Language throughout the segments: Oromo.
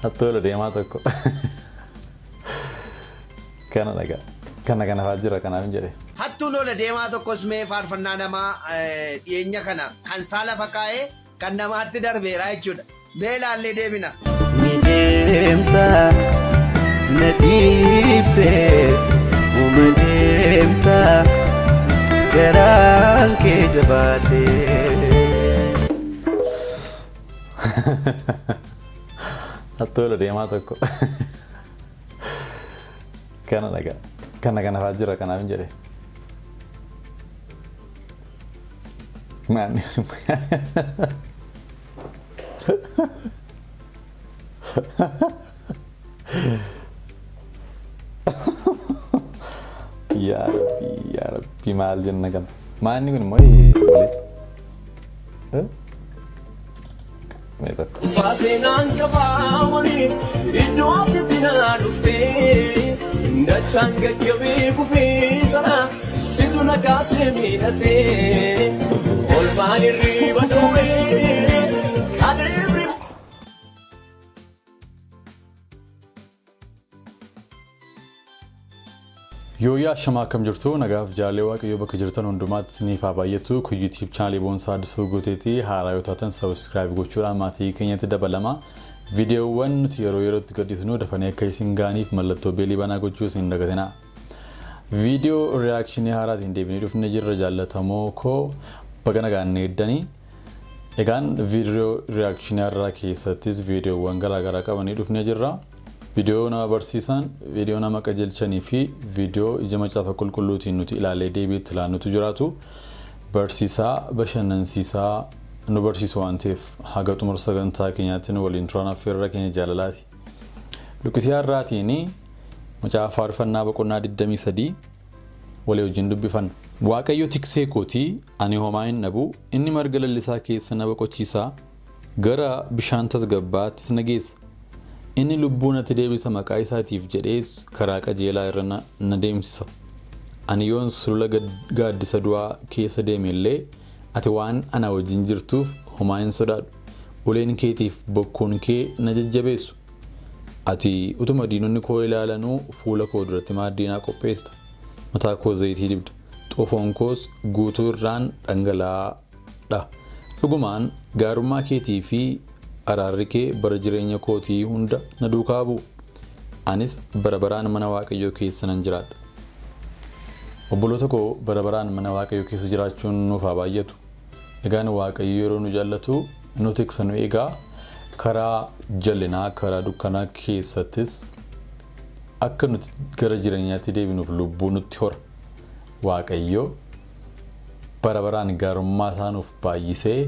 Hattuu ola deemaa tokko. Kana dhagaa. Kana kana fa'aa jira kanaaf hin jedhe. Hattuun ola deemaa tokkos mee faarfannaa namaa dhiyeenya kana kan isaa lafa kaa'ee kan namaatti darbeera jechuudha. Mee ilaallee deebina. Ni deemta na dhiiftee uma deemta garaan kee jabaatee. Hattuu ola deemaa tokko. Kana dhagaa. Kana kana fa'aa jira kanaaf hin jedhe. Maal? Yaa Rabbi, yaa Rabbi maal jenna kana? Maanni kun immoo walitti. Mee tokko. Baaseenaan qabaa waliin iddoo ati naa dhuftee dachaan gaggabee kufee sana situ na kaasee miidhatee olmaan hirriba dhowwee adeemri. Yooyyaa ashamaa akkam jirtu nagaaf jaalallee waaqayyoo bakka jirtan hundumaatti isiniif haa baay'atu kun YouTube chaanalii Boonsaa Addisuu Guuteetii haaraa yoo taatan subscribe gochuudhaan maatii keenyatti dabalama. Viidiyoowwan nuti yeroo yerootti gadhiisnu dafanii akka isin ga'aniif mallattoo beelii banaa gochuu isin hin dagatinaa. Viidiyoo reakshinii haaraatiin deebinee dhufne jirra jaallatamoo koo baga nagaan eeddanii. Egaan viidiyoo reakshinii har'aa keessattis viidiyoowwan garaagaraa qabanii dhufnee jirra. Viidiyoo nama barsiisan, viidiyoo nama qajeelchanii fi viidiyoo ija macaafa qulqulluutiin nuti ilaalee deebii itti laannutu jiraatu. Barsiisaa bashannansiisaa nu barsiisu waan ta'eef haga xumura sagantaa keenyaatti nu waliin turan affeerra keenya jaalalaati. Luqqisii har'aatiin macaafa faarfannaa boqonnaa 23 walii wajjin dubbifanna. Waaqayyo tiksee kooti, ani homaa hin dhabu, inni marga lalisaa keessa na boqochiisa, gara bishaan tasgabbaa'aattis na geessa. Inni lubbuu natti deebisa maqaa isaatiif jedhees karaa qajeelaa irra na deemsisa. Ani yoon sulula gaaddisa du'aa keessa deeme illee ati waan ana wajjin jirtuuf homaa hin sodaadhu. Uleen keetiif bokkuun kee na jajjabeessu. Ati utuma diinonni koo ilaalanuu fuula koo duratti maaddii naa qopheessita. Mataa koo zayitii dibda. Xoofoon koos guutuu irraan dhangala'aa dha. Dhugumaan gaarummaa keetii fi araarri kee bara jireenya kootii hunda na duukaa bu'u. Anis bara baraan mana Waaqayyoo keessa nan jiraadha. Obboloota koo bara baraan mana Waaqayyoo keessa jiraachuun nuuf haa baay'atu. Egaan Waaqayyo yeroo nu jaallatu nu tiksa nu eegaa karaa jallinaa karaa dukkanaa keessattis akka nuti gara jireenyaatti deebinuuf lubbuu nutti hora. Waaqayyo bara baraan gaarummaa isaa nuuf baay'isee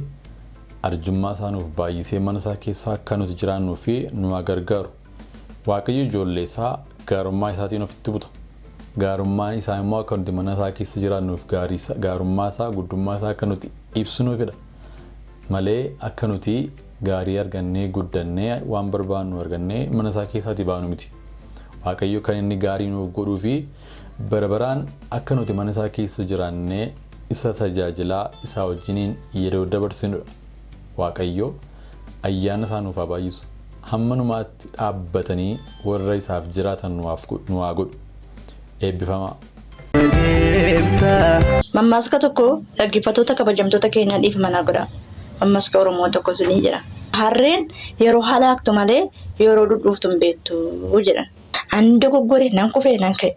arjummaa isaa nuuf baay'isee mana isaa keessa akka nuti jiraannuu fi nu haa gargaaru. Waaqayyo ijoollee isaa gaarummaa isaatiin ofitti buta. Gaarummaan isaa immoo akka nuti mana isaa keessa jiraannuuf gaarummaa isaa guddummaa isaa akka nuti ibsinuufidha. Malee akka nuti gaarii argannee guddannee waan barbaannu argannee mana isaa keessaatii baanu miti. Waaqayyo kan inni gaarii nuuf godhuu fi bara baraan akka nuti mana isaa keessa jiraannee isa tajaajilaa isaa wajjiniin yeroo dabarsinudha. Waaqayyo ayyaana isaa nuuf haa baay'isu. Hamma numaatti dhaabbatanii warra isaaf jiraatan nu haa godhu. Eebbifamaa. Mammaaska tokko dhaggeeffattoota kabajamtoota keenyaa dhiifama naa godhaa. Mammaska Oromoo tokko isinii jedha. Harreen yeroo halaaktu malee yeroo dhudhuuftu hin beektu jedhan. Ani dogoggore nan kufe nan ka'e.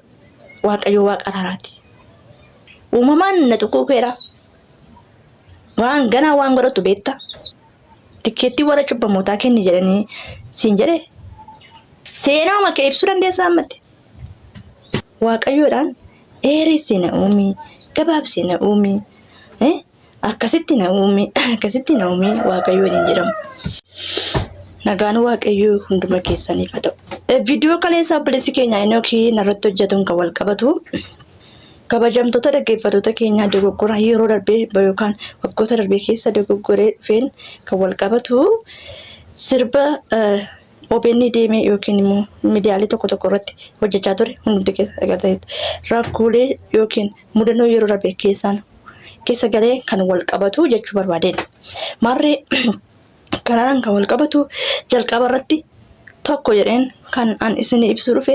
Waaqayyo waaqa araaraati. Uumamaan na tuquu keera. Waan ganaa waan godhatu beekta. Tikkeettii warra cubbamootaa kenni jedhanii siin jedhe. Seenaa kee ibsuu dandeessaa ammatti. Waaqayyoodhaan dheeressi na uumi, gabaabsi na uumi, akkasitti na uumi, akkasitti na uumi Waaqayyoon hin jedhamu. Nagaan Waaqayyoo hunduma keessaniif haa ta'u. Viidiyoo kaleessa obboleessi keenya Enookii narratti hojjetuun kan wal qabatu kabajamtoota dhaggeeffattoota keenyaa dogoggora yeroo darbee yookaan waggoota darbee keessa dogoggoree dhufeen kan wal qabatu sirba OBN deemee yookiin immoo miidiyaalee tokko tokko irratti hojjechaa ture hundumti keessa agartaniitu. Rakkoolee yookiin mudannoo yeroo darbe keessaan keessa galee kan wal qabatu jechuu barbaadeen. Maarree Kanaan kan wal qabatu jalqaba irratti tokko jedheen kan an isinii ibsu dhufe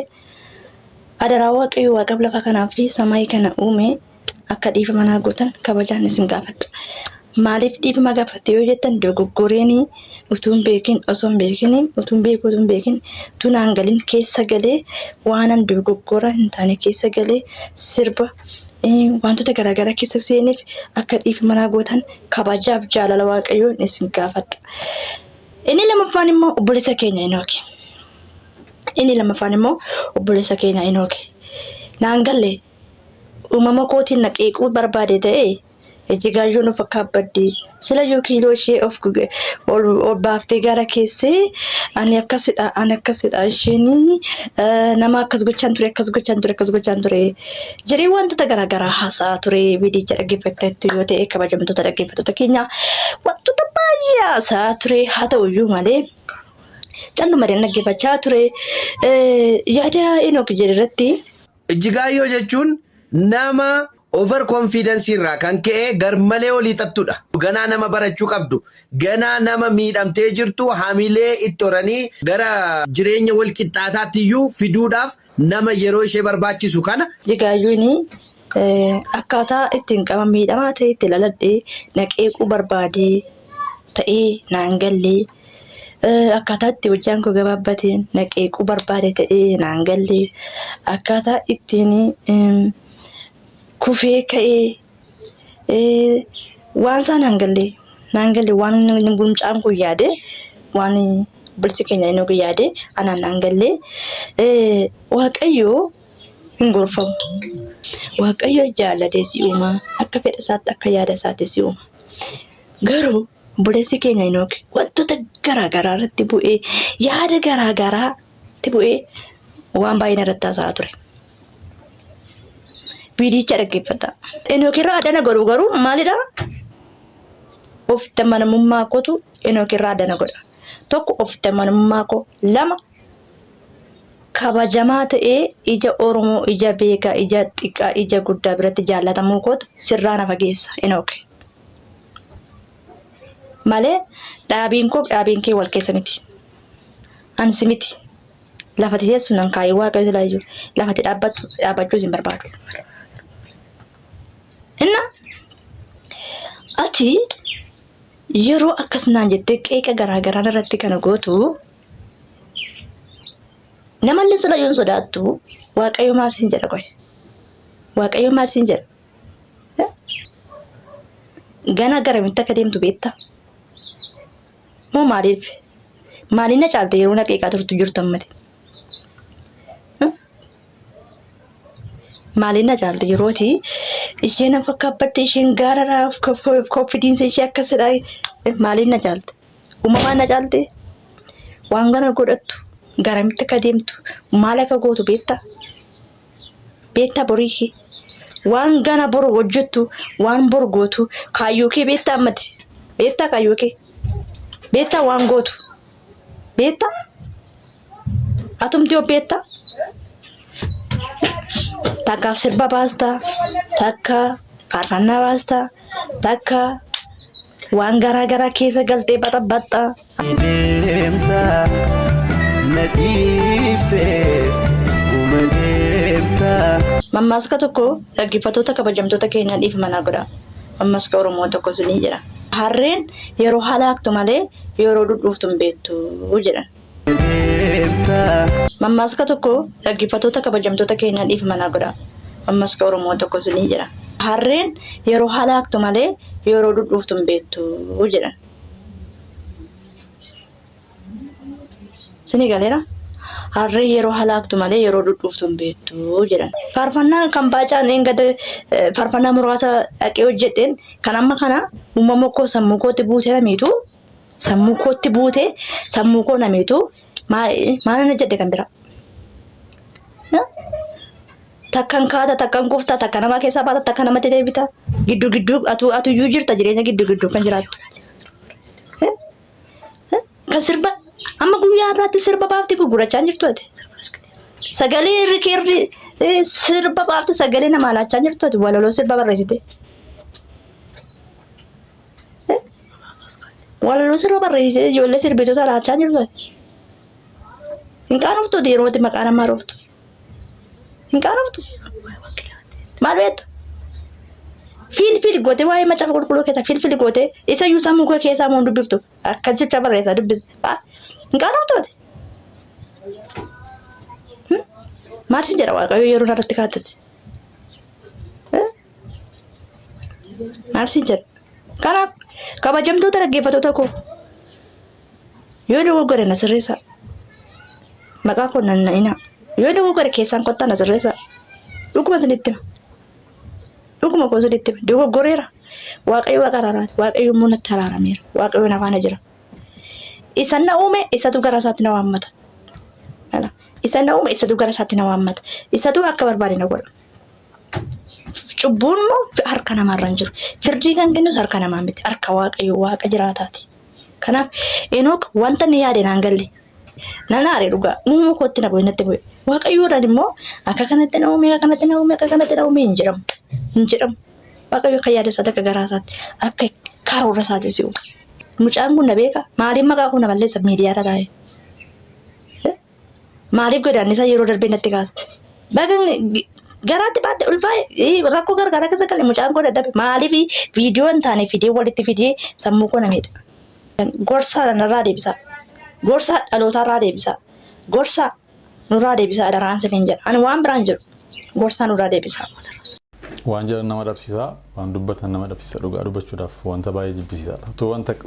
adaraa Waaqayyo waaqaf lafa kanaa fi samaayii kana uume akka dhiifama naa gootan kabajaan isin gaafadha. Maaliif dhiifama gaafatte yoo jettan dogoggoreen utuu hin beekin osoo hin beekin utuu hin beeku utuu hin beekin utuu naan galin keessa galee waanan dogoggora hin taane keessa galee sirba wantoota garaagaraa keessa seeneef akka dhiifama naa gootan kabajaaf jaalala Waaqayyoon isin gaafadha. Inni lammaffaan immoo obboleessa keenya Inooki. Inni lammaffaan immoo obboleessa keenya Inooki. Naan galle uumama kootiin na qeequu barbaade ta'e Ijjigaayyoon of akkaabbaddi. Silayyuu kiiloo ishee of ol ol baaftee gara keessee ani akkasidha ani akkasidha isheen nama akkas gochaan ture akkas gochaan ture akkas gochaan ture jedhee wantoota garaagaraa haasa'aa ture viidiyicha dhaggeeffatteettu yoo ta'e kabajamtoota dhaggeeffattoota keenya wantoota baay'ee haasa'aa ture haa ta'uyyuu malee calluma dhaggeeffachaa ture yaada Enook jedhe irratti. Ijjigaayyoo jechuun nama over confidence irraa kan ka'e garmalee olii xattudha. Ganaa nama barachuu qabdu, ganaa nama miidhamtee jirtu hamilee itti horanii gara jireenya wal qixxaataatti iyyuu fiduudhaaf nama yeroo ishee barbaachisu kana. Ijjigaayyuun akkaataa ittiin qaama miidhamaa ta'e itti laladhee na qeequu barbaadee ta'ee naan galle. Akkaataa itti hojjaan koo gabaabbateen na qeequu barbaade ta'ee naan galle. Akkaataa ittiin kufee ka'ee waan isaa naan galle naan galle waan mucaan kun yaade waan obboleessi keenya inni kun yaade anaan naan galle. Waaqayyo hin gorfamu. Waaqayyo jaallatee si uuma akka fedha isaatti akka yaada isaatti si uuma. Garuu obboleessi keenya Enook wantoota garaa garaa irratti bu'ee yaada garaa garaatti bu'ee waan baay'ee irratti haasa'aa ture. Viidiyicha dhaggeeffadha. Enook irraa adana godhu garuu maalidha? Ofitti amanamummaa kootu Enook irraa adana godha. Tokko ofitti amanamummaa koo, lama kabajamaa ta'ee ija Oromoo, ija beekaa, ija xiqqaa, ija guddaa biratti jaallatamuu kootu sirraa na fageessa Enook. Malee dhaabiin koof dhaabiin kee wal keessa miti. An si miti. Lafati teessu nan kaayee waaqayyo silaayyuu lafati dhaabbattu dhaabbachuus hin barbaadu. Inna ati yeroo akkas naan jettee qeeqa garaa garaa irratti kana gootu namallee silayyuu hin sodaattu waaqayyo maal siin jedha qoy. Waaqayyo maal siin jedha? Gana garamitti akka deemtu beektaa? Moo maaliif? Maaliin na caalte yeroo na qeeqaa turtu jirtu ammati? Maaliin na caalte yerooti isheen of akkaabbatte isheen gaararaa of konfidiinsa ishee akkasidha maaliin na caalte? Uumamaan na caalte? Waan kana godhattu garamitti akka deemtu maal akka gootu beektaa? Beektaa borii kee? Waan gana boru hojjettu, waan boru gootu, kaayyoo kee beektaa ammati? Beektaa kaayyoo kee? Beektaa waan gootu? Beektaa? Atumti yoo beektaa? Takkaaf sirba baastaa, takka faarfannaa baastaa, takka waan garaa garaa keessa galtee baxabbaxxa. Deemta na dhiiftee uma deemta. Mammaaska tokko dhaggeeffattoota kabajamtoota keenya dhiifama naa godha. Mammaaska Oromoo tokko isinii jedha. Harreen yeroo halaaktu malee yeroo dhudhuuftu hin beektu jedhan. Deemta. Mammaaska tokko dhaggeeffattoota kabajamtoota keenya dhiifama naa godha. Mammaaska Oromoo tokko isinii jedha. Harreen yeroo halaaktu malee yeroo dhudhuuftu hin beektu jedhan. Isinii galeera? Harreen yeroo halaaktu malee yeroo dhudhuuftu hin beektu jedhan. Faarfannaa kan baacaan eengada faarfannaa muraasa dhaqee hojjedheen kan amma kana uumama koo sammuu kootti buutee namiitu sammuu kootti buutee sammuu koo namiitu maal na jedhe kan biraa. Takkan kaata takkan kufta takka nama keessaa baata takka namatti deebita gidduu gidduu atu atuyyuu jirta jireenya gidduu gidduu kan jiraattu. Kan sirba amma guyyaa har'aatti sirba baafti gurgurachaa hin jirtu ati. Sagalee rikeerdi sirba baafti sagalee namaa laachaa hin jirtu ati walaloo sirba barreessite. Walaloo sirba barreessee ijoollee sirbitoota laachaa jirtu. Hin qaanoftu yerootti maqaa namaa rooftu. Hin qaanoftu. Maal beektu? Fiil gootee waa'ee macaafa qulqulluu keessaa fiil gootee isa iyyuu sammuu kee keessaa moo dubbiftu akkas jecha barreessaa dubbiftu. Hin qaanoftu ati. Maal sin jedha Waaqayyo yeroo narratti kaatati? Maal sin jedha? Kanaaf kabajamtoota dhaggeeffattoota koo yoo dogoggore na sirreessaa. Maqaa koo nan na'inaa. Yoo dogoggore keessaan kottaa na sirreessaa. Dhuguma isinitti hima. Dhuguma koo isinitti hima. Dogoggoreera. Waaqayyo waaqa araaraati. Waaqayyo immoo natti araarameera. Waaqayyo na faana jira. Isa na uume isatu gara isaatti na waammata. Isa na uume isatu gara isaatti na waammata. Isatu akka barbaade na godha. Cubbuun immoo harka namaarra hin jiru. Firdii kan kennus harka namaa miti. Harka Waaqayyo waaqa jiraataati. Kanaaf Enook wanta inni yaade naan galle. Nan aare dhugaa. Uumama kootti na bu'e natti bu'e. Waaqayyoodhaan immoo akka kanatti na uume, akka kanatti na uume, akka kanatti na uume hin jedhamu. Hin jedhamu. Waaqayyo akka yaada isaatti, akka garaa isaatti, akka karoora isaatti si uume. Mucaan kun na beeka. Maaliif maqaa koo na balleessa miidiyaarra taa'ee? Maaliif godaannisa yeroo darbee natti kaasa? Baga garaatti baadde ulfaa'e rakkoo gargaaraa keessa gale mucaan koo dadhabe. Maaliif viidiyoo hin taane fidee walitti fidee sammuu koo na miidha? Gorsaa narraa deebisaa. Gorsaa dhalootaarraa deebisaa. Gorsaa nurraa deebisaa daraan siniin jedha. Ani waan biraan jiru. Gorsaa nurraa deebisaa. Waan jedhan nama dhabsiisaa, waan dubbatan nama dhabsiisa dhugaa dubbachuudhaaf wanta baay'ee jibbisiisaadha.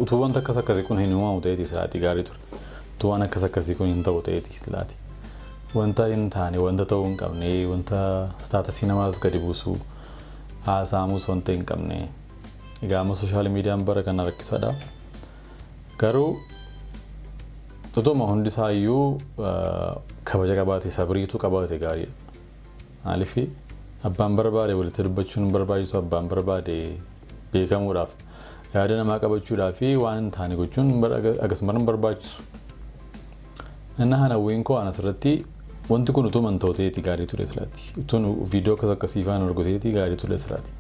Utuu wanta akkas akkasii kun hin uumamu ta'eeti silaatii gaarii ture. Utuu waan akkas akkasii kun hin ta'u ta'eeti silaati. Wanta hin taane, wanta ta'uu hin qabne, wanta status namaas gadi buusu, haasa'amus wanta hin qabne. Egaa amma social mediaan bara kana rakkisaadha. Garuu utuma hundi isaayyuu kabaja qabaate sabriitu qabaate gaariidha. Maaliif abbaan barbaade walitti dubbachuun hin barbaachisu, abbaan barbaade beekamuudhaaf yaada namaa qabachuudhaaf fi waan hin taane gochuun akkasumas hin barbaachisu. Inni hanawwiin koo an asirratti wanti kun utuu man ta'u gaarii ture silaati. Utuun viidiyoo akkas akkasii faana argateeti gaarii ture silaati.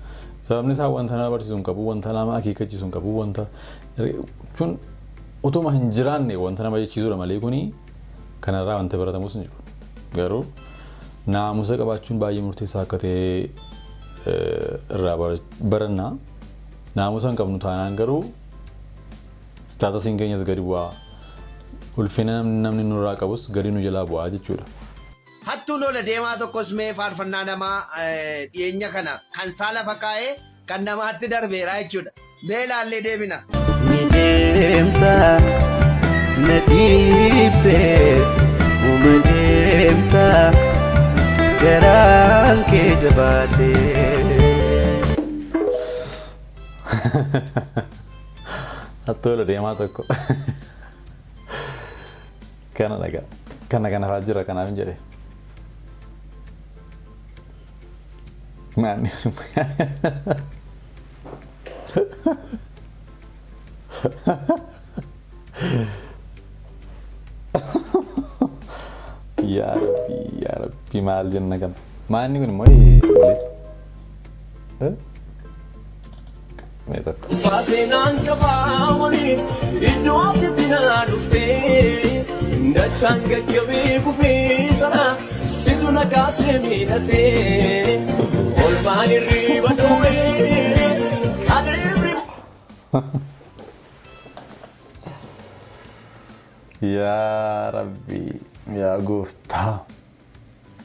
Sababni isaa wanta nama barsiisu hin qabu, wanta nama akeekkachiisu hin qabu, wanta kun utuma hin jiraanne wanta nama jechiisudha malee kuni kanarraa wanta baratamus hin jiru. Garuu naamusa qabaachuun baay'ee murteessaa akka ta'e irraa barannaa. Naamusa hin qabnu taanaan garuu statusiin keenyas gadi bu'aa. Ulfina namni nurraa qabus gadi nu jalaa bu'aa jechuudha. Hattuun ola deemaa tokkos mee faarfannaa namaa dhiyeenya kana kan isaa lafa kaa'ee kan namaatti darbeera jechuudha. Mee ilaallee deebina. Ni deemta na dhiiftee uma deemta garaan kee jabaatee. Hattuu ola deemaa tokko. Kana dhagaa. Kana kana fa'aa jira kanaaf hin jedhe. Maanni. Yaa Rabbi, yaa Rabbi, maal jenna kana? Maanni kun immoo walitti. Mee tokko. Seenaan qabaamanii iddoo ati na dhuftee dachaan gaggabee kufee sana situ na kaasee miidhatee olmaan hirriba dhoowwee adeemri. Yaa Rabbi, yaa gooftaa.